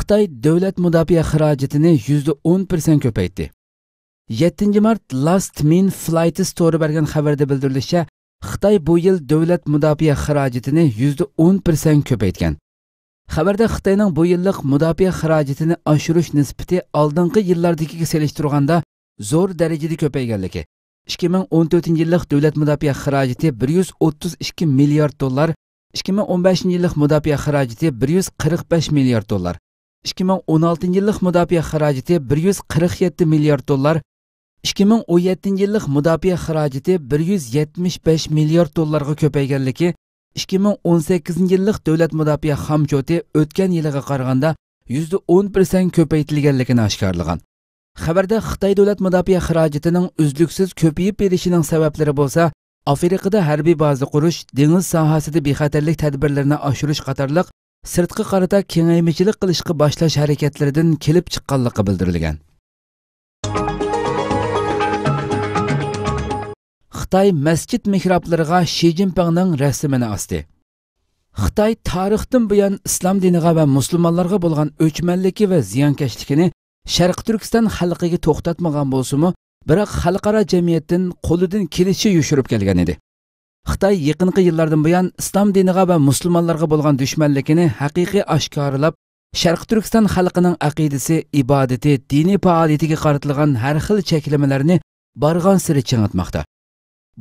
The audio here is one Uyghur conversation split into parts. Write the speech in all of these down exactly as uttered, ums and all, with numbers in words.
خىتاي دۆلەت مۇداپىئە خىراجىتىنى يۈزدە ئون پىرسەنت كۆپەيتتى. يەتتىنچى مارت Last Min Flights تورى بەرگەن خەۋەردە بىلدۈرۈلۈشىچە، خىتاي بۇ يىل دۆلەت مۇداپىئە خىراجىتىنى يۈزدە ئون پىرسەنت كۆپەيتكەن. خەۋەردە خىتاينىڭ بۇ يىللىق مۇداپىئە خىراجىتىنى ئاشۇرۇش نىسبىتى ئالدىنقى يىللاردىكىگە سېلىشتۇرغاندا زور دەرىجىدە كۆپەيگەنلىكى، ئىككى مىڭ ئون تۆتىنچى يىللىق دۆلەت مۇداپىئە خىراجىتى بىر يۈز ئوتتۇز ئىككى مىليارد دوللار، ئىككى مىڭ ئون بەشىنچى يىللىق مۇداپىئە خىراجىتى بىر يۈز قىرىق بەش مىليارد دوللار، ئىككى مىڭ ئون ئالتىنچى يىللىق مۇداپىئە خىراجىتى بىر يۈز قىرىق يەتتە مىليارد دوللار، ئىككى مىڭ ئون يەتتىنچى يىللىق مۇداپىئە خىراجىتى بىر يۈز يەتمىش بەش مىليارد دوللارغا كۆپەيگەنلىكى، ئىككى مىڭ ئون سەككىزىنچى يىللىق دۆلەت مۇداپىئە خام چوتى ئۆتكەن يىلىغا قارىغاندا يۈزدە ئون پىرسەنت كۆپەيتىلگەنلىكىنى ئاشكارىلىغان. خەۋەردە خىتاي دۆلەت مۇداپىئە خىراجىتىنىڭ ئۈزلۈكسىز كۆپىيىپ بېرىشىنىڭ سەۋەبلىرى بولسا، ئافرىقىدا ھەربىي بازا قۇرۇش، دېڭىز ساھەسىدە بىخەتەرلىك تەدبىرلىرىنى ئاشۇرۇش قاتارلىق سىرتقا قارىتا كېڭەيمىچىلىك قىلىشقا باشلاش ھەرىكەتلىرىدىن كېلىپ چىققانلىقى بىلدۈرۈلگەن. خىتاي مەسچىت مېھرابلىرىغا شى جىنپىڭنىڭ رەسىمىنى ئاستى. خىتاي تارىختىن بۇيان ئىسلام دىنىغا ۋە مۇسۇلمانلارغا بولغان ئۆچمەنلىكى ۋە زىيانكەشلىكىنى شەرقىي تۈركىستان خەلقىگە توختاتمىغان بولسىمۇ، بىراق خەلقئارا جەمئىيەتتىن قولىدىن كېلىشىچە يوشۇرۇپ كەلگەن ئىدى. خىتاي يېقىنقى يىللاردىن بۇيان ئىسلام دىنىغا ۋە مۇسۇلمانلارغا بولغان دۈشمەنلىكىنى ھەقىقىي ئاشكارىلاپ، شەرقىي تۈركىستان خەلقىنىڭ ئەقىدىسى، ئىبادىتى، دىنىي پائالىيىتىگە قارىتىلغان ھەر خىل چەكلىمىلەرنى بارغانسېرى چىڭىتماقتا.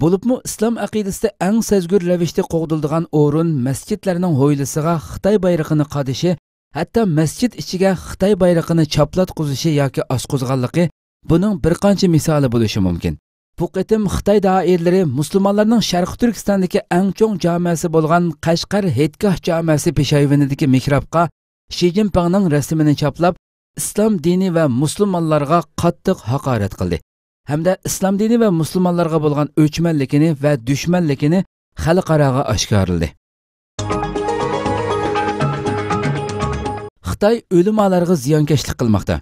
بولۇپمۇ ئىسلام ئەقىدىسىدە ئەڭ سەزگۈر رەۋىشتە قوغدىلىدىغان ئورۇن مەسچىتلەرنىڭ ھويلىسىغا خىتاي بايرىقىنى قادىشى، ھەتتا مەسچىت ئىچىگە خىتاي بايرىقىنى چاپلاتقۇزۇشى ياكى ئاسقۇزغانلىقى بۇنىڭ بىر قانچە مىسالى بولۇشى مۇمكىن. بۇ قېتىم خىتاي دائىرىلىرى مۇسۇلمانلارنىڭ شەرقىي تۈركىستاندىكى ئەڭ چوڭ جامەسى بولغان قەشقەر ھېيتگاھ جامەسى پېشايۋىنىدىكى مېھرابقا شى جىنپىڭنىڭ رەسىمىنى چاپلاپ، ئىسلام دىنى ۋە مۇسۇلمانلارغا قاتتىق ھاقارەت قىلدى ھەمدە ئىسلام دىنى ۋە مۇسۇلمانلارغا بولغان ئۆچمەنلىكىنى ۋە دۈشمەنلىكىنى خەلقئاراغا ئاشكارىلىدى. خىتاي ئۆلىمالارغا زىيانكەشلىك قىلماقتا.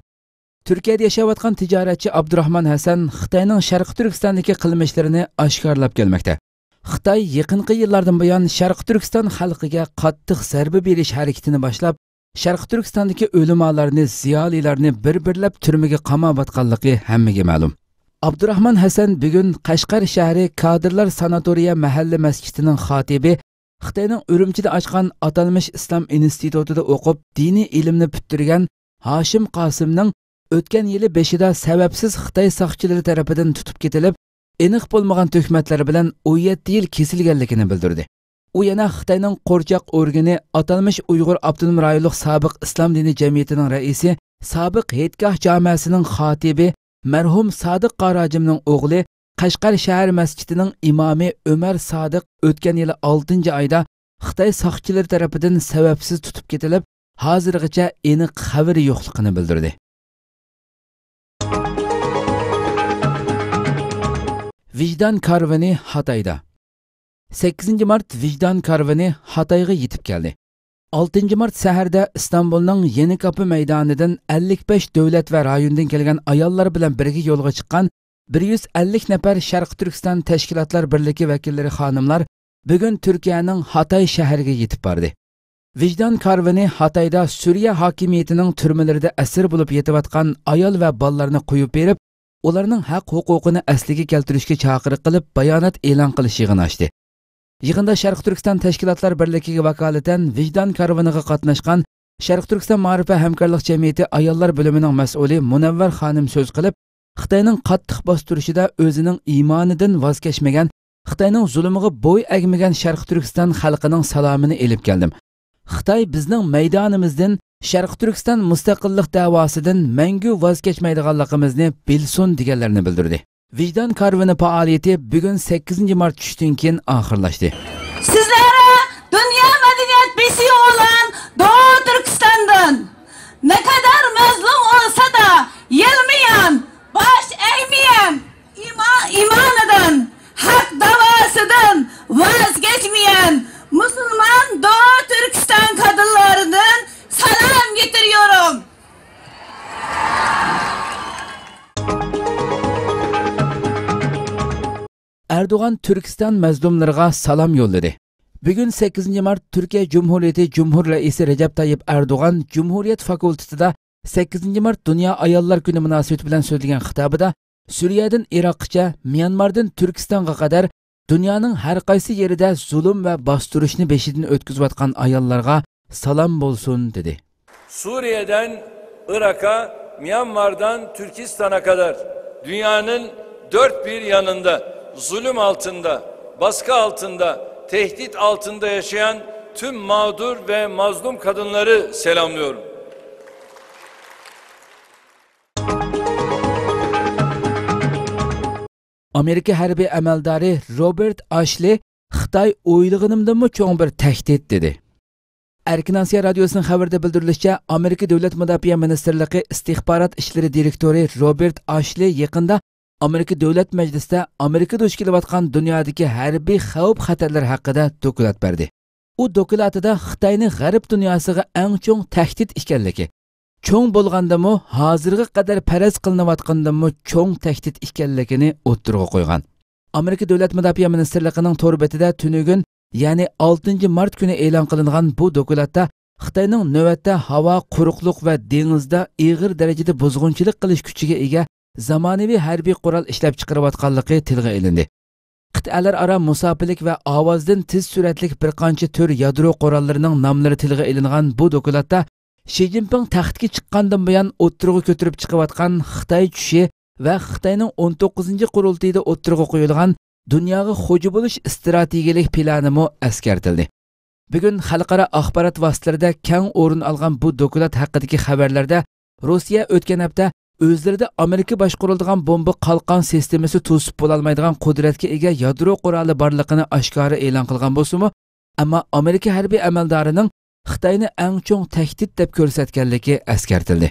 تۈركىيەدە ياشاۋاتقان تىجارەتچى ئابدۇراخمان ھەسەن خىتاينىڭ شەرقىي تۈركىستاندىكى قىلمىشلىرىنى ئاشكارىلاپ كەلمەكتە. خىتاي يېقىنقى يىللاردىن بۇيان شەرقىي تۈركىستان خەلقىگە قاتتىق زەربە بېرىش ھەرىكىتىنى باشلاپ، شەرقىي تۈركىستاندىكى ئۆلىمالارنى، زىيالىيلارنى بىر-بىرلەپ تۈرمىگە قاماۋاتقانلىقى ھەممىگە مەلۇم. ئابدۇراخمان ھەسەن بۈگۈن قەشقەر شەھىرى كادىرلار ساناتورىيە مەھەللە مەسچىتىنىڭ خاتىپى، خىتاينىڭ ئۈرۈمچىدە ئاچقان ئاتالمىش ئىسلام ئىنستىتۇتىدا ئوقۇپ، دىنىي ئىلىمنى پۈتتۈرگەن ھاشىم قاسىمنىڭ ئۆتكەن يىلى بېشىدا سەۋەبسىز خىتاي ساقچىلىرى تەرىپىدىن تۇتۇپ كېتىلىپ، ئېنىق بولمىغان تۆھمەتلەر بىلەن ئون يەتتە يىل كېسىلگەنلىكىنى بىلدۈردى. ئۇ يەنە خىتاينىڭ قورچاق ئورگىنى ئاتالمىش ئۇيغۇر ئاپتونوم رايونلۇق سابىق ئىسلام دىنى جەمئىيىتىنىڭ رەئىسى، سابىق ھېيتگاھ جامەسىنىڭ خاتىپى، مەرھۇم سادىق قاراجىمنىڭ ئوغلى، قەشقەر شەھەر مەسچىتىنىڭ ئىمامى ئۆمەر سادىق ئۆتكەن يىلى ئالتىنچى ئايدا خىتاي ساقچىلىرى تەرىپىدىن سەۋەبسىز تۇتۇپ كېتىلىپ، ھازىرغىچە ئېنىق خەۋىرى يوقلۇقىنى بىلدۈردى. ۋىجدان كارۋىنى ھاتايدا. سەككىزىنچى مارت ۋىجدان كارۋىنى ھاتايغا يېتىپ كەلدى. ئالتىنچى مارت سەھەردە ئىستانبۇلنىڭ يېنىكاپى مەيدانىدىن ئەللىك بەش دۆلەت ۋە رايوندىن كەلگەن ئاياللار بىلەن بىرگە يولغا چىققان بىر يۈز ئەللىك نەپەر شەرقىي تۈركىستان تەشكىلاتلار بىرلىكى ۋەكىللىرى خانىملار بۈگۈن تۈركىيەنىڭ ھاتاي شەھىرىگە يېتىپ باردى. ۋىجدان كارۋىنى ھاتايدا سۈرىيە ھاكىمىيىتىنىڭ تۈرمىلىرىدە ئەسىر بولۇپ يېتىۋاتقان ئايال ۋە بالىلارنى قويۇپ بېرىپ، ئۇلارنىڭ ھەق-ھوقۇقىنى ئەسلىگە كەلتۈرۈشكە چاقىرىق قىلىپ، بايانات ئېلان قىلىش يىغىنى ئاچتى. يىغىندا شەرقىي تۈركىستان تەشكىلاتلار بىرلىكىگە ۋاكالىتەن ۋىجدان كارۋىنىغا قاتناشقان شەرقىي تۈركىستان مائارىپ ۋە ھەمكارلىق جەمئىيىتى ئاياللار بۆلۈمىنىڭ مەسئۇلى مۇنەۋۋەر خانىم سۆز قىلىپ، خىتاينىڭ قاتتىق باستۇرۇشىدا ئۆزىنىڭ ئىمانىدىن ۋاز كەچمىگەن، خىتاينىڭ زۇلۇمىغا بوي ئەگمىگەن شەرقىي تۈركىستان خەلقىنىڭ سالامىنى ئېلىپ كەلدىم. خىتاي بىزنىڭ مەيدانىمىزدىن، شەرقىي تۈركىستان مۇستەقىللىق دەۋاسىدىن مەڭگۈ ۋاز كەچمەيدىغانلىقىمىزنى بىلسۇن، دېگەنلەرنى بىلدۈردى. ۋىجدان كارۋىنى پائالىيىتى بۈگۈن سەككىزىنچى مارت چۈشتىن كېيىن ئاخىرلاشتى. Sizlere dünya medeniyet beşiği olan Doğu Türkistan'dan ne kadar mazlum olsa da yılmayan, baş eğmeyen, ima, imanıdan, hak davasıdan vazgeçmeyen Müslüman Doğu Türkistan kadınlarından selam getiriyorum. ئەردوغان تۈركىستان مەزلۇملىرىغا سالام يوللىدى. بۈگۈن سەككىزىنچى مارت تۈركىيە جۇمھۇرىيىتى جۇمھۇر رەئىسى رەجەپ تايىپ ئەردوغان جۇمھۇرىيەت فاكۇلتېتىدا سەككىزىنچى مارت دۇنيا ئاياللار كۈنى مۇناسىۋىتى بىلەن سۆزلىگەن خىتابىدا، سۈرىيەدىن ئىراققىچە، ميانماردىن تۈركىستانغا قەدەر دۇنيانىڭ ھەر قايسى يېرىدە زۇلۇم ۋە باستۇرۇشنى بېشىدىن ئۆتكۈزۈۋاتقان ئاياللارغا سالام بولسۇن، دېدى. Suriye'den Irak'a, Myanmar'dan Türkistan'a kadar dünyanın dört bir yanında zulüm altında, baskı altında, tehdit altında yaşayan tüm mağdur ve mazlum kadınları selamlıyorum. ئامېرىكا ھەربىي ئەمەلدارى روبېرت ئاشلى خىتاي ئويلىغىنىمدىنمۇ چوڭ بىر تەھدىت، دېدى. ئەركىن ئاسىيا رادىيوسىنىڭ خەۋىرىدە بىلدۈرۈلۈشىچە، ئامېرىكا دۆلەت مۇداپىئە مىنىستىرلىقى ئىستىخبارات ئىشلىرى دىرېكتورى روبېرت ئاشلى يېقىندا ئامېرىكا دۆلەت مەجلىسىدە ئامېرىكا دۇچ كېلىۋاتقان دۇنيادىكى ھەربىي خەۋپ-خەتەرلەر ھەققىدە دوكلات بەردى. ئۇ دوكلاتىدا خىتاينى غەرب دۇنياسىغا ئەڭ چوڭ تەھدىت ئىكەنلىكى، چوڭ بولغاندىمۇ، ھازىرغا قەدەر پەرەز قىلىنىۋاتقاندىنمۇ چوڭ تەھدىت ئىكەنلىكىنى ئوتتۇرىغا قويغان. ئامېرىكا دۆلەت مۇداپىئە مىنىستىرلىقىنىڭ تور بېتىدە تۈنۈگۈن، يەنى ئالتىنچى مارت كۈنى ئېلان قىلىنغان بۇ دوكلاتتا خىتاينىڭ نۆۋەتتە ھاۋا، قۇرۇقلۇق ۋە دېڭىزدا ئېغىر دەرىجىدە بۇزغۇنچىلىق قىلىش كۈچىگە ئىگە زامانىۋى ھەربىي قورال ئىشلەپچىقىرىۋاتقانلىقى تىلغا ئېلىندى. قىتئەلەر ئارا مۇساپىلىك ۋە ئاۋازدىن تېز سۈرئەتلىك بىر قانچە تۈر يادرو قوراللىرىنىڭ ناملىرى تىلغا ئېلىنغان بۇ دوكلاتتا شى جىنپىڭ تەختكە چىققاندىن بۇيان ئوتتۇرىغا كۆتۈرۈپ چىقىۋاتقان خىتاي چۈشى ۋە خىتاينىڭ ئون توققۇزىنچى قۇرۇلتىيىدا ئوتتۇرىغا قويۇلغان دۇنياغا خوجا بولۇش ئىستراتېگىيىلىك پىلانىمۇ ئەسكەرتىلدى. بۈگۈن خەلقئارا ئاخبارات ۋاسىتىلىرىدە كەڭ ئورۇن ئالغان بۇ دوكلات ھەققىدىكى خەۋەرلەردە روسىيە ئۆتكەن ھەپتە ئۆزلىرىدە ئامېرىكا باشقۇرۇلىدىغان بومبا قالقان سىستېمىسى توسۇپ بولالمايدىغان قۇدرەتكە ئىگە يادرو قورالى بارلىقىنى ئاشكارا ئېلان قىلغان بولسىمۇ، ئەمما ئامېرىكا ھەربىي ئەمەلدارىنىڭ خىتاينى ئەڭ چوڭ تەھدىت دەپ كۆرسەتكەنلىكى ئەسكەرتىلدى.